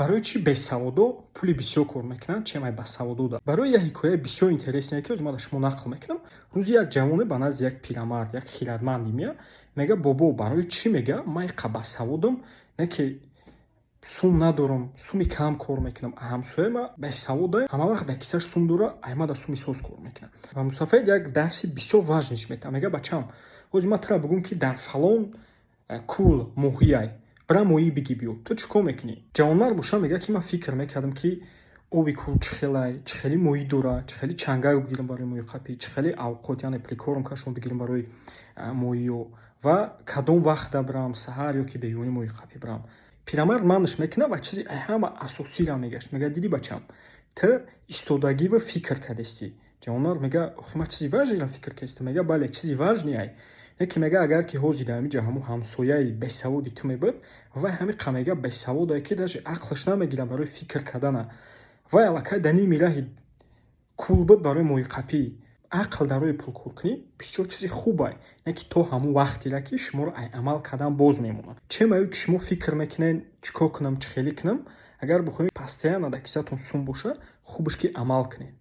Барои чӣ бесаводо пули бисёр кор мекунанд, чем ай басаводода? Барои як ҳикояи бисёр интересное, ки ҳозир ман ба шумо нақл мекунам. Рӯзи як ҷавоне ба назди як пирамард, як хирадманде меяд, мега: «Бобо, барои чӣ, мега, ман иқа басаводам, не ки сум надорам, суми кам кор мекунам, а ҳамсояи ма бесавода, ҳама вақт дар кисаш сум дора, ай ма да суми соз кор мекунад?» Ва мусафед як дарси бисёр важный ш метавад. Мега: «Бачам, ҳозир ман тура бигӯм, ки дар фалон кӯл моҳиай, бира, моҳӣ биги биё, ту чӣ кор мекунӣ?» Ҷавонмард боша мега, ки ман фикр мекардам, ки оби кӯл чӣ хелай, чӣ хели моҳӣ дора, чӣ хели чангак бигирам барои моҳиқапӣ, чӣ хели авқот, яъне прикормка шон бигирам барои моҳиё ва кадом вақт бирам, саҳар ё ки бегоҳӣ моҳиқапӣ бирам. Пирамард манаш мекунад ва чизи ҳама асосиро мегашт. Мега: «Дидӣ, бачам, ту истодагӣ ва фикр кардестӣ». Ҷавонмард мега: «Охи, ман чизи важный ро фикр кардестам». Мега: «Бале, чизи важный ай, яке мега, агар ки ҳозир дар ҳамин ҷо ҳамун ҳамсояи бесаводи ту мебуд, вай ҳамиқа, мега, бесаводае, ки даже ақлаш намегирад барои фикр кардана, вай аллакай дар ними раҳи кӯл буд барои моҳиқапӣ». Ақл дар роҳи пулкоркунӣ бисёр чизи хубай, не ки то ҳамун вақтера, ки шуморо ай амал кардан боз мемонад. Чем аю ки шумо фикр мекунед, чӣ кор кунам, чӣ хеле кунам, агар бихоҳед постоянно дар кисатон сум боша, хубаш ки амал кунед.